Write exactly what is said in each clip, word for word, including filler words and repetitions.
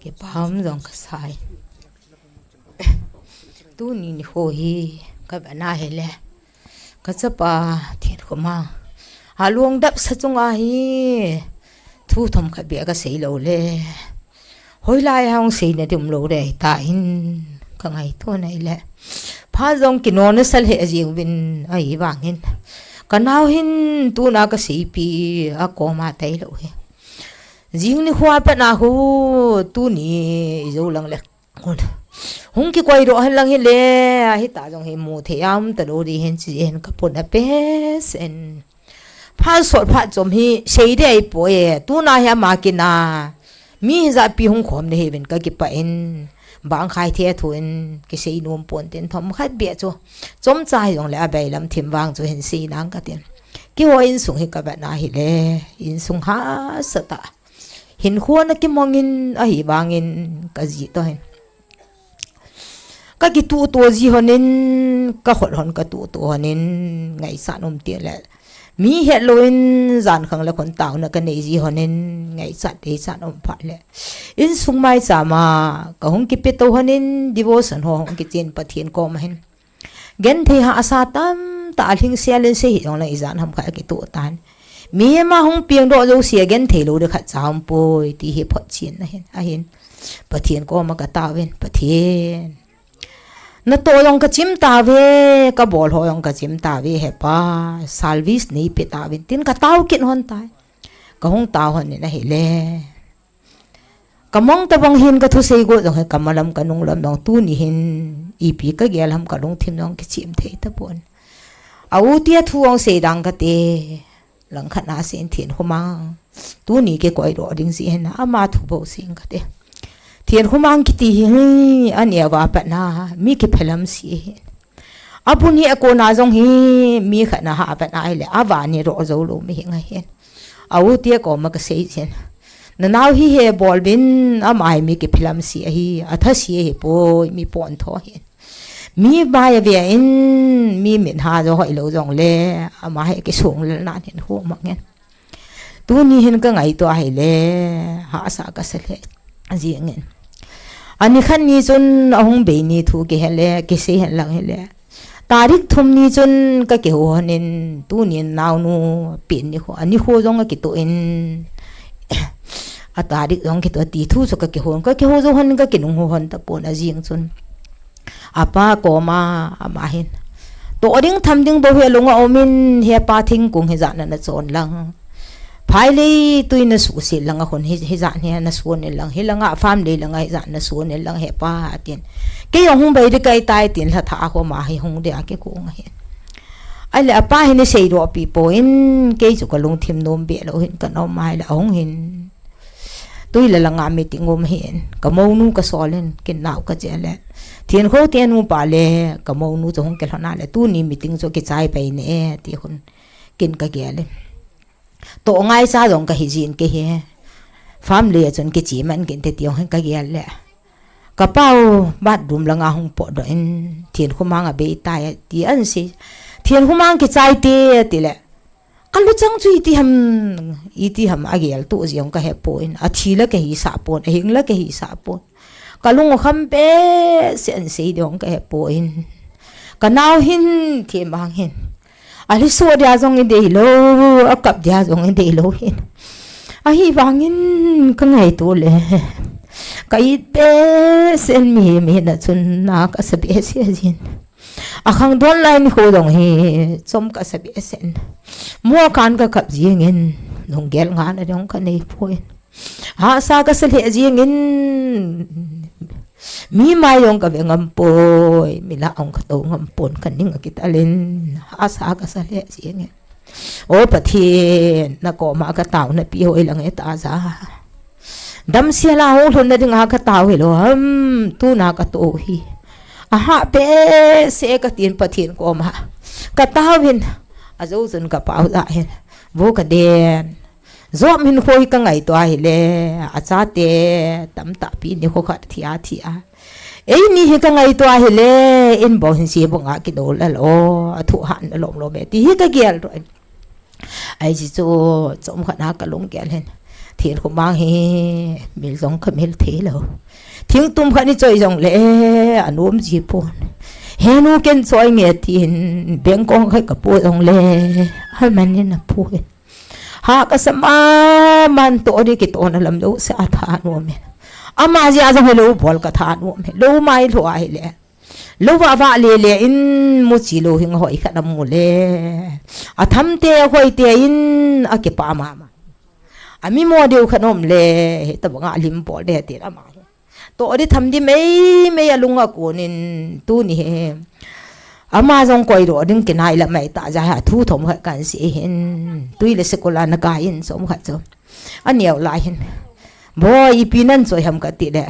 Kipah um jong kasai. Tuni nikho hi kavetna hile, kachapa Thenkhomang alung dapsa chunga hi thu themkhat beh kasei lou le, hoilai a hung seina ding umlou ding ahitan, kangaito nai le. Phat jong kinopna sa lheh jeng uvin ahivangin, kanao hin tuna kaseipi akoma tailou hi. Jing nikho a pat a khu tuni ijou lang le, hung kikoidoh hen lang hile, hita jong hi mu thei a um talou ding hin, chuti hin kapona pes in. Phat sot phat chom hi sei ding ahipoi, tuna hi ama kin a mi hijatpi hung khom nahiuvin kakipah in, bangkhai thei thu in kisei nom ponte, themkhat beh chu chomcha hijongle abailam thim vang chu hin sei nang katin. Keiho insung hi kavetna hile, insung hahsa tah, hinkho ana kimangin ahivangin kaji toh hin kakituhto ji lhonin, kakhut lhon katuhto lhonin, ngaichat um teng le, mi hetlou in jan khang le khun taona kanei ji lhonin, ngaichat deichat um phat le, insung maicham a kahung kipeto lhonin, devotion ho hung kichen Pathen koma hin genthei hahsa tamtah alhingsel in sei hijongle ijat ham khat akitoh tan. Mihem a hung pengdoh jouse a genthei lou ding khatcha umpoi ti hi photchen ahin, ahin. Pathen koma kataovin, Pathen, natoh jong kachim tauve, kabol ho jong kachim tauve, hepa, service neipe tauvin tin katao kit lhon tai. Kahung tao lhonin ahile, kamang tabang hin kathusei got jong hi, kamalam kanunglam jong tuni hin ipi kagel ham, kalungthim jong kichim thei tapon. A u te thu jong sei ding kate, langkhat a sei in Thenkhomang, tuni kikoidoh ding jeh hin ama thu bou sei in kate. Thenkhomang kiti hi, aneo a pat a mi kiphelam se ahi. Abul hi akona jong hi, mi khat na ha pat ahile, avan hi doh joulou mihem ahin. A u te koma kasei jin, nanao hi hebol uvin, ama hi mi kiphelam se ahi, atha se ahipoi, mi pontho ahin. Mi mai ave in, mi mit ha jo hoilou jongle, ama hi kisonglelna hin hu mangin. Tuni hin kangaito ahile, hahsa kasa lheh jengin. Ani khat ni chun ahung bei ni thu kihe le, kisei hen lang hile, tarik thum ni chun kakihou lhonin, tunin naonu pen nikho, anikho jong akitoh in, a tarik jong kitoh ti thu chu kakihou, kakihou jou lhon, kakinunghou lhon tapon, ajing chun apa koma, ama hin, toh ding tham ding bou hi alunga umin, hepa, thingkung hijat na nachon lang, phailei tui nasuhset lang a khun hi, hijat hi nason in lang, hilanga farm lei langa hijat nason in lang hepa, atin. Kei jong hung bei ding kahitai tin lhathah a khu ama hi hung dia kikong ahin. Ahile apa hin eiseidoh pi poi, kei chu kalungthim nom beh lou hin kana um ahile, ahung hin, Tuila langa meeting um ahin, kamounu kasol in, kin nao kajele, Thenkho te nupa le kamounu chu hung kilhon a le, tuni meeting chu kichai pai ne e, ti khun kin kagel in. Toh ngaicha jong kahi jin, kei hi farm lei a chun kiche man kinte ti jong hin kagel le, kapau bathroom langa hung potdoh in, Thenkhomang abei tai ti ahin sei. Thenkhomang kichai te atile, kaluchang chu iti ham, iti ham agel toh jeh jong kahepoi, athi la kahisah pon, ahing la kahisah pon. Kalung akham behseh in, sei ding jong kahepoi. Kanao hin, Themang hin, alhiso dia jong ideilou, akap dia jong ideilou hin. Ahivangin kangaito le, ka-it behseh in, mihem hina chun na kasa behseh jin. Akhangdon lai nikho jong hi chom kasa behseh in. Mo kan kakap jengin, lunggel ngahna jong kaneipoi. Hahsa kasa lheh jengin, mi mai jong kave ngam poi, mi lah jong katou ngam pon, kaning akital in, hahsa kasa lheh jengin. O Pathen, nakoma kataona pi hoi lang e ta ja. Damsel a hung lhunna dinga katao hilou ham, tuna katou hi. Ahah behseh katin Pathen koma kataovin, ajou chun kapao ja hin. Vo Kaden, Job hinkho hi kangaito ahile, achate tamtah pi nikho khat thi a thi a. Eini hi kangaito ahile, in bou hin se banga kidou lal o, athu hatna lom lom e ti hi kagel doh in. Ahi chu, chomkhat a kalunggel hin, Thin khumang hi mil jong ka mil thei lou. Thingtum khat ni choi jong le anom ji pon. Henu ken choi nge tin bengkong khat ka pu jong le amanin apu. Ha ka sa mama in toh di kitohna lam lou sa a tha nom e. Ama jeh a jong hilou bol ka tha nom e. Lou mai lou a hile. Lou va va le le in mu chi lou hing hoi khat na mu le. A tham te hoi te in a kipa mama. A mi mo deu khat nom le. He ta banga lim bol de te ama. Toh di tham di mei mei a lung a kun in tuni he. Ama jong koi doh ding kinai la mai ta ja ha thu thom khat kan si hin. Tui le sikul a na ka in som khat chu. A neo lai hin. Boi, ipi nan choi ham ka ti le.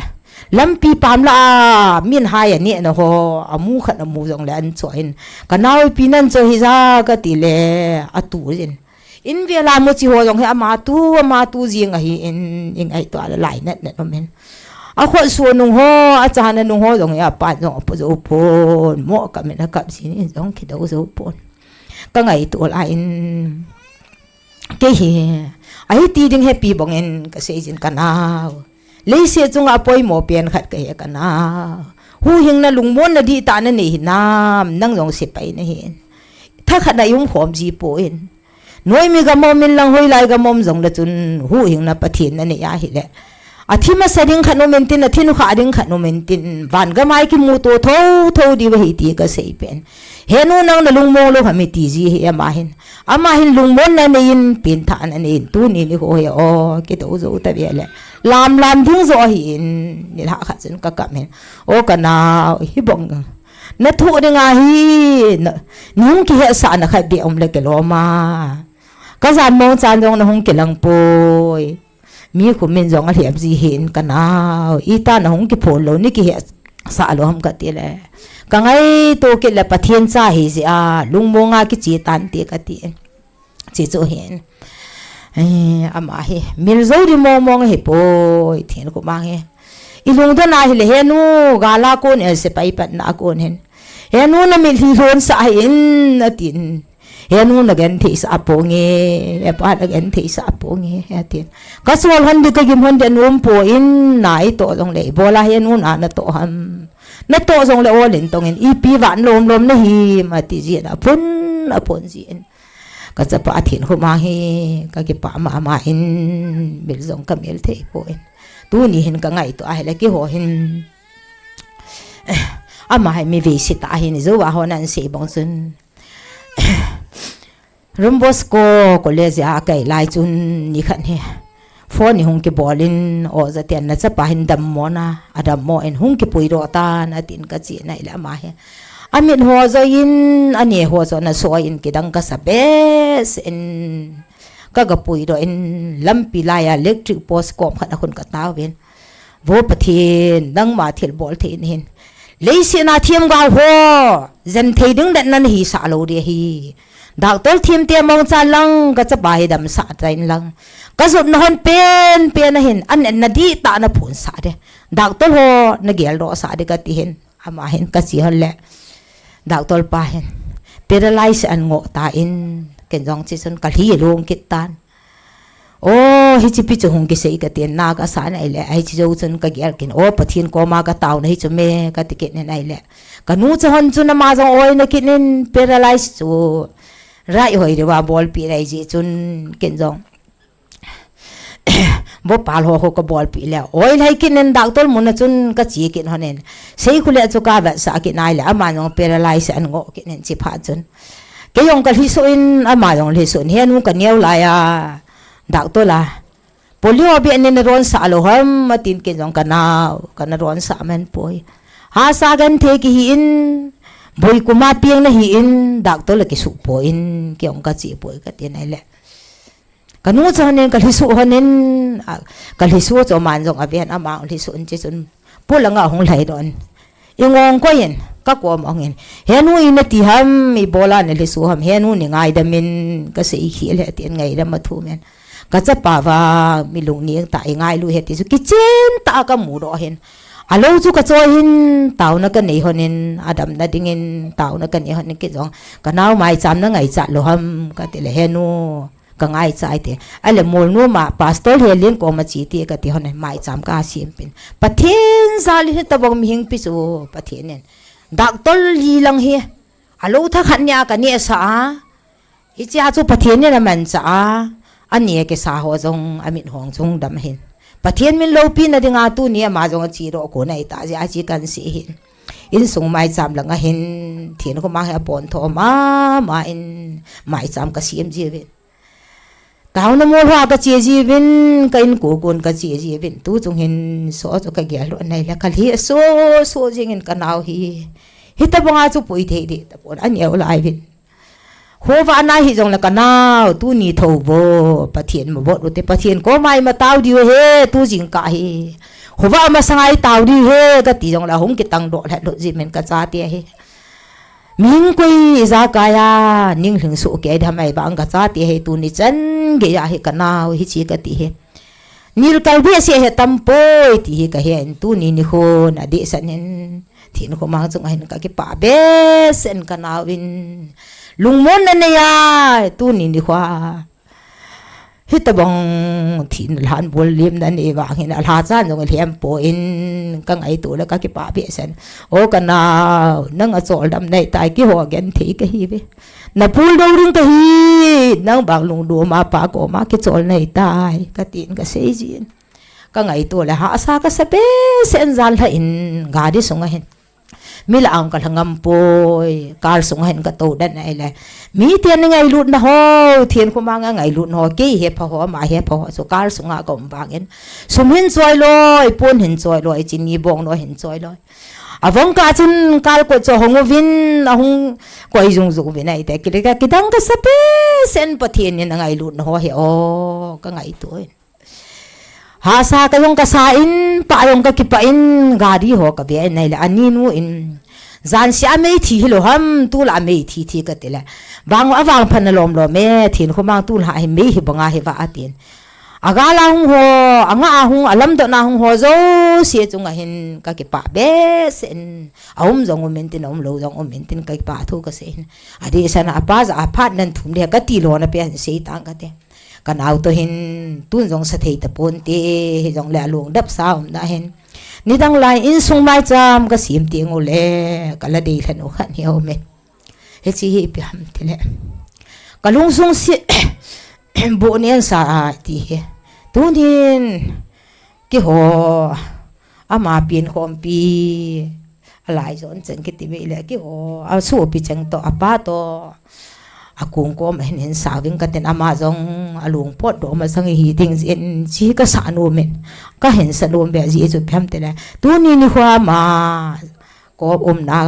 Lampi pam la a, min hai a ni na ho, a mu khat a mu jong le an choi hin. Ka nau ipi nan choi hi ja ka ti le, a tu jin. In ve la mu chi ho jong he ama tu, ama tu jing ahi in, in ai to a la lai nat nat om hin. A khot su nung ho, a cha na nung ho jong he a pan jong a pu jo pon, mo ka min a kap jin in jong ki do jo pon. Ka ngai to la in. Kei hi, ahi ti ding he pi bong in ka sei jin ka nau. Leiset chunga poimo pen khat ka he ka nau. Huhhingna lungmonna dihtahna nei hinam, nang jong sepai na hin. Tha khat na i um khom ji pon. Noimi gam a um in lang hoilai gam a um jong le chun huhhingna Pathen na nei ahi le. A thi masa ding khat um in tin, a thi nukha ding khat um in tin, van gam a i kimu to tho tho di va hi ti ka sei pen. He nu nang na lungmong lou ham i ti ji hi ama hin. Ama hin lungmonna nei in, pengthahna nei in, tuni nikho hi o, kito jo ta ve le. Lam lam ding jo hi in, nilhah khat chun ka kam hin. O ka nau, hi bong. Na thu ding ahi, na, nung kihetsahna khat be um le kilom a. Ka jan mong chan jong na hung kilang poi. Mi khu min jong a lhem ji hin ka nau. Ita na hung kiphon lou ni kihetsah lou ham ka ti le. Ka ngaito kit le Pathen cha hi jeh a, lungmong a kiche tan ti ka ti. Chi chu hin. Eh, ama hi. Mil jo di mong mong hi poi. Thin khumang hi. I lungdon a hi le he nu, gal a kon el sepai patna a kon hin. He nu na mitlhi lhon sah hi in, a tin. He nu na genthei sah ponge, he pa na genthei sah ponge, he tin. Ka sol hon di ka gim hon di a nom pon, na i toh jong le, i bol a he nu na na toh ham. Na toh jong le ol in tong in, ipi van lom lom na him, a ti jin a phun, a phun jin. Ka chapa a thin khumang hi, ka kipa mama in, mil jong ka mil thei pon. Tuni hin ka ngaito a hi le keiho hin. Ama hi mi vei si ta hi ni jo va ho nan sei bong chun. Don Bosco College a kai lai chun ni khat hi. Phone ni hung kibol in, o ja tian na chapa hin dammo na, a dammo in hung kipui doh tan, a tin ka chi nai le ama hi. A mit ho jo in, a ne ho jo na so in kidang ka sa bes in. Ka ga pui doh in lampi lai a electric post kom khat a khun ka tao vin. Vo Pathen, nangma thilbol thei nahin. Leiset a themgao ho, jen thei ding dan na nahi sah lou ding ahi. Doctor themte mong cha lang, ka chapa hi damsah ta in lang. Ka jotna hon pen pen ahin, an, an na dihtah na phonsah ding. Doctor ho, na geldoh sah ding ka ti hin. Ama hin ka chi hon le. Doctor pa hin. Paralyze an ngoh ta in, ken jong chi chun ka lhi lung kit tan. O, hiche pi chu hung kisei ka tin na ka sa nai le, hiche jou chun ka gel kin. O, Pathen koma ka taona hi chu me ka ti kit nai le. Ka nu cha hon chun ama jong oi na kit in paralyze chu. Rai hoi deuva bolpi lai ji chun ken jong. Bopal ho ho ka bolpi le. Oi lai kit in doctor mun a chun ka chi kit hon in. Sei khu le chu ka vetsah kit nai le, ama jong paralyze an ngoh kit in chi pha chun. Kei jong ka lhi suh in, ama jong lhi suh in, henu ka neo lai a, doctor la. Polio bia nin na ronsah lou ham, a tin ken jong ka nao, ka na ronsah man poi. Hasa genthei kihi in, boi kuma piang nahi in, doctor la kisuh poi in, kei jong ka chi poi ka ti nai le. Ka nu cha hon in, ka lhi suh hon in, a, ka lhi suh chu aman jong a ven ama lhi suh in chi chun, pu langa hung lhai doh in. I ngong koi in, ka kom ong in. Henu i na ti ham, i bola na lhi suh ham, henu ni ngaidam in, ka sei khel e ti in ngaidam a thum in. Ka chapa va, mi lungning tah i ngailu e ti chu, kichen tah a ka mu doh hin. A lou chu ka choi hin, taona ka nei hon in, a damna ding in, taona ka nei hon in, kei jong, ka nao mai cham na ngaichat lou ham, ka ti le henu. Ka ngaicha e ti. Ahile Molnom a Pastor Helen koma che te kati hon, maicham ka sem pin. Pathen jal in hitabang mihing pi chu Pathen in. Doctor li lang hi. Alou tha khat nia ka nehsah a. Hichea chu Pathen in amanchah a. Aneh kisa ho jong amit hung chungdam ahin. Pathen min loupina dinga tuni ama jong ache doh kon ahi tah jeh a che kan sei hin. Insung maicham langa hin, Thenkhomang hi apon tho mama in, maicham ka sem jiuvin. Taona mol hoa ka che jiuvin, ka inko kon ka che jiuvin. Tu chung hin so chu ka gel lou nai le ka lheh soh soh jing in ka nao hi. Hitabanga chu pui thei deh tapon, aneo lai uvin. Khovah na hijongle ka nao, tuni thou vo, Pathen mabot u te, Pathen koma ima tao diu ahi, tu jingkah hi. Khovah masanga i tao diu ahi, kati jongle hung kitang doh lheh lheh jin min ka chate ahi. Mihing koi ijakai a, ning lhing soh kei dam ahi vang ka chate ahi, tuni chan geiya hi ka nao, hiche kati ahi. Nilkal behseh hi tampoi, ti hi ka he in, tuni nikhon adehset in. Thenkhomang chunga hin ka kipah behseh in ka nao in. Lungmonna nei a, tuni nikhoa. Hitabang thina lhan bol limna nei vang hin alha chan jong lhem poi in ka ngaito le ka kipah behseh in. O ka nao, nang a choldam nei tai, keiho genthei ka hiuve. Na pul dou ding ka hi, nang vang lungdom a pa koma kichol nei tai, ka tin ka sei jin. Ka ngaito le hahsa ka sa behseh in jal lha in gari sunga hin. Mi lah a hung ka lha ngam poi, car sunga hin ka tou den ahile. Miten ngailutna ho, Thenkhomang a ngailutna ho, kei hepha ho, ama hepha ho, chu car sunga ka um vangin. Sum hin choi loi, pon hin choi loi, chini bong loi hin choi loi. Avang kah chun kalkot chu ahung uvin, ahung koi jung jung uvin ahite. Kile ka kidang ka sa behseh in Pathen in angailutna ho hi o, ka ngaito in. Hahsa ka jong ka sa in, pah jong ka kipah in, gari ho ka ve in ahile, ani nu in. Jansia mei thi hilou ham, tulai mei thi thi ka tile. Vang a vangphatna lom lom e, Thenkhomang tulai hi mei hi banga hi va atin. Agal a hung ho, anga a hung, alamdot na hung ho jouse chunga hin ka kipah behseh in. Aum jong um intin, aum lou jong um intin, ka kipah thu ka sei in. Adehset a apa ja a phat nan thum le kati lona pen sei tang kate. Ka nao toh hin, tun jong sa thei tapon te, hijongle alung dap sa um na hin. Nidang lai insung maicham ka sem teng ule, ka la dei lhen u khat hi aume. Hiche hi ipi ham tile. Ka lungsung sit, bohnen sa a ti hi. Tunin, keiho, ama pen khompi, alai jon cheng kiti ve le keiho, asopi cheng toh, apa toh, akong kom hin hin sa ving katin ama jong, alung potdoh masang hi ding jin, chi ka sa nom in, ka hin sa nom be ji chu ipi ham tile. Tuni nikhoa ama, ko umna,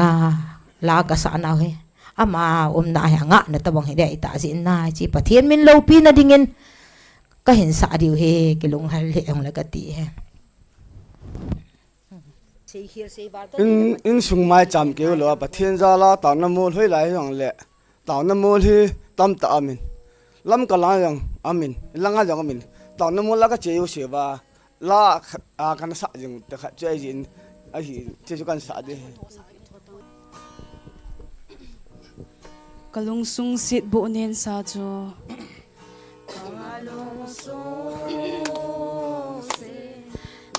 la ka sa nau hi. Ama umna hi angah na tabang hi dei ta jin na chi Pathen min loupina dingin ka hin sa diu hi kilunghel hi ong le ka ti hi. In, insung maicham keu lou a Pathen jal a taona mol hoilai jong le taona mol hi tamtah amin. Lamkai lang jong amin. Langa jong amin. Taona mol la ka che u se va. La khat, a, kana sa jing te khat chu ahi jin, ahi, che chu kan sa de. Ka lungsung sit bohnen sa chu. Ka lungsung sit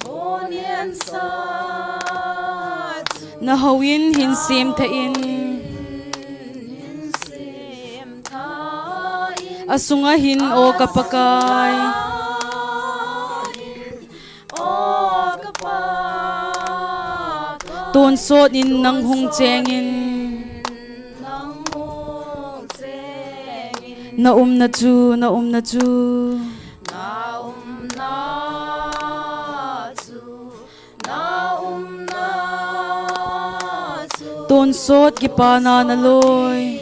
bohnen sa chu. Na houin hin sem tha in. Hin sem tha in. Asunga hin o ka Pakai. Tonsot in nang hung chengin. Na umna chu, na umna chu. Tonsot kipana na loi.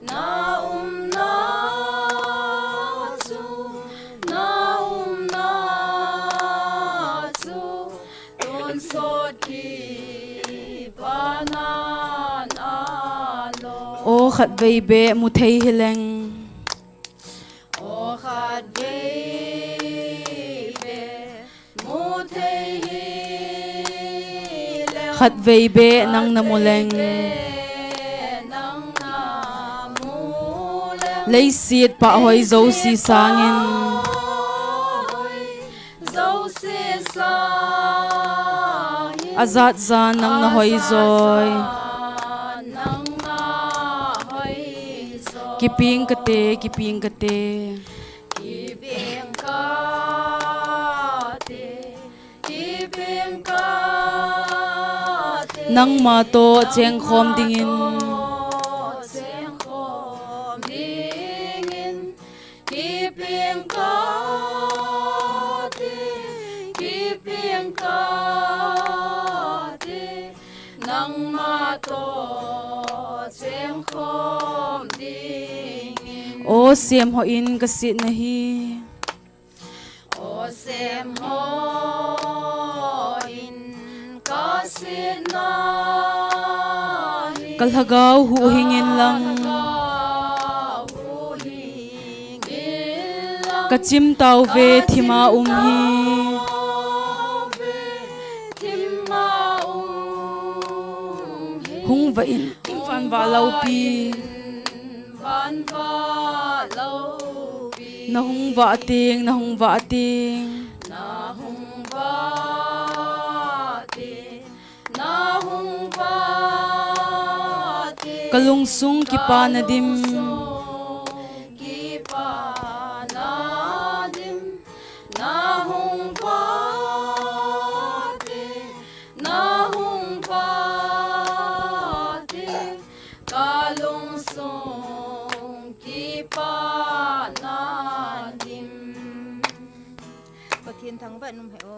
Na umna chu, na umna chu, tonsot kipana na loi. O khatvei beh mu thei hileng. O khatvei beh. Khatvei beh nang na mu leng. Leiset pahhoi jouse sangin. Ajat jan nang na hoi joi. Kipeng kate, kipeng kate. Nangma toh chengkhom dingin. Nangma toh chengkhom dingin. O Semhoi in kasetna hi. O Semhoi in kasetna hi. Ka lhagao huhhing inlang. Ka chim tauve thima um hi. Hung vah in, hung vah in vah loupi. Na hung vah teng, na hung vah teng. Ka lungsung kipana dim. Ka lungsung kipana dim. Pathen thangvah in um hen o.